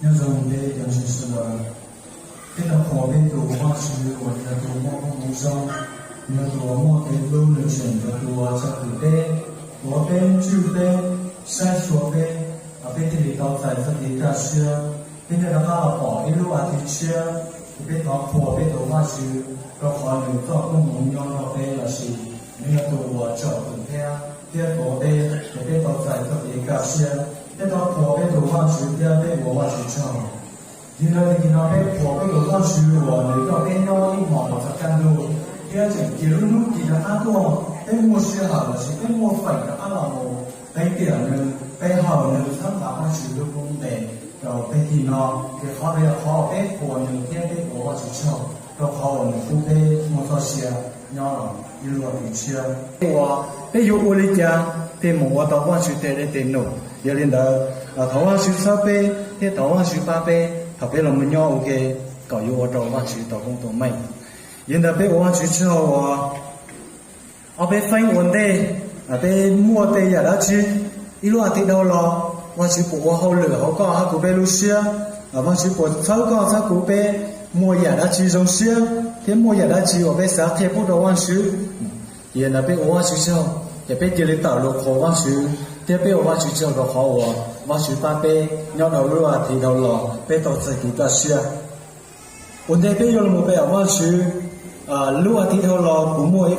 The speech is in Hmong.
Nyob zoo peb cov ntseeg sawv daws, peb tau qhuas peb tus Vajtswv uas yog tus muaj koob hmoov zoo, yog tus uas muaj kev hlub, nws tseem yog tus uas txo kwm peb, tuav peb, tswj peb, saib xyuas peb, kom peb thiaj li tau txais txoj kev kaj siab. Peb rov qab los pom ib lub a thiv tshiab, ces peb thov qhuas peb tus Vajtswv, rau qhov nws txoj koob hmoov nyob nrog peb los sis nws yog tus uas tsom kwm thiab thiab tuav peb, ces peb tau txais txoj kev kaj siab. Peb thov qhuas peb tus Vajtswv thiab peb ua Vajtswv tsaug. Yog li ntawd, tag kis no peb qhuas peb tus Vajtswv uas nws coj peb nyob ib hmos los txog kaj ntug, thiab tseem cia lub hnub kis rov qab tuaj, peb muaj sij hawm los sis peb muaj feem rov qab los mus, peb tiam nws, peb hawm nws txhawb nqa Vajtswv lub koob npe rau peb tib no. Ces qhov no yog qhov peb qhuas nws thiab peb ua Vajtswv tsaug, rau qhov uas nws pub peb muaj txoj sia nyob ib lub a thiv tshiab. Peb yuav ua li cas thiaj mus ua tau Vajtswv tej dej tej num? Yog li ntawd, thov Vajtswv txhawb peb thiab thov Vajtswv pab peb thaum peb los mus nyob ua ke, kom yuav ua rau Vajtswv tau koob tau meej. Yog li ntawd peb ua Vajtswv tsaug uas ob peb feeb ua ntej, peb muaj tej yam dab tsi ib lub a thiv dhau los, Vajtswv puas ua hauj lwm hauv koj hab kuv peb lub siab? Vajtswv puas txhawb koj txhawb kuv peb muaj yam dab tsi zoo siab thiab muaj yam dab tsi uas peb xav qhia pub rau Vajtswv? Ces yog li ntawd peb ua Vajtswv tsaug, ces peb cia li tawm lus qhuas Vajtswv thiab peb ua Vajtswv tsaug rau qhov uas Vajtswv pab peb nyob dhau lub a thiv dhau los peb tau txais kev kaj siab. Ua ntej peb yuav los mus pe Vajtswv, lub a thiv dhau los kuv muaj